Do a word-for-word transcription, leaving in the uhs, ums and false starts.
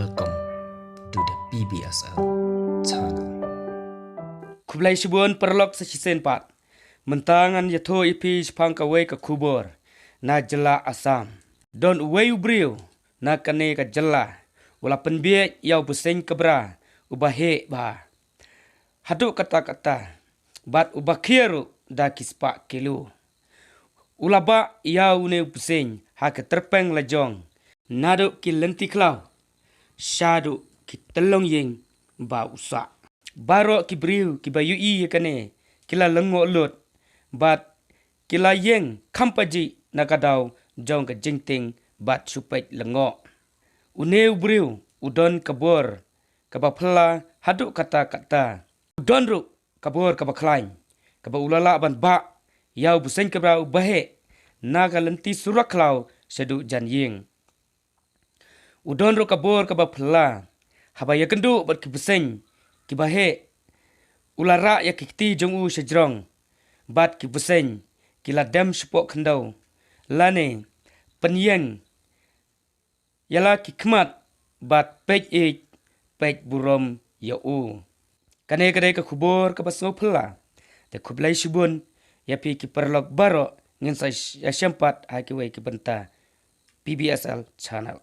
Welcome to the P B S L channel. Khublei shibun paralok sa shisien pat. Mynta ngan ïathuh ïa phi shaphang kawei ka khubor na jylla Assam. Don uwei u briew na kane ka jylla u la pynbiej ïa u bseiñ kabra uba heh bha haduh katta katta bad uba khia ruh da ki spah kilo. U la bah ïa une u bseiñ ha ka tyrpeng lajong naduh ki lynti khlaw shaduh ki tyllong ïing ba u sah. Baroh ki briew kiba ïohi ïa kane ki la lyngngoh lut bad ki la ïeng kham pajih na ka daw jong ka jingtieng bad shu peit lyngngoh. Une u briew u don ka bor kaba phylla haduh katta katta. U don ruh ka bor kaba khlaiñ kaba u la lah ban bah ïa u bseiñ kabra uba heh na ka lynti surok khlaw shaduh jan ïing. U don ruh ka bor kaba phylla haba ïakynduh bad ki bseiñ kiba heh. U la rah ïa ki kti jong u sha jrong bad ki bseiñ ki la dem shapoh khyndew lane pynïeng ïa la ki khmat bad peit ïeit peit burom ïa u. Kane ka dei ka khubor kaba sngewphylla. Te khublei shibun ïa phi ki paralok baroh. Ngin sa ïashem pat ha kiwei ki bynta. P B S L channel.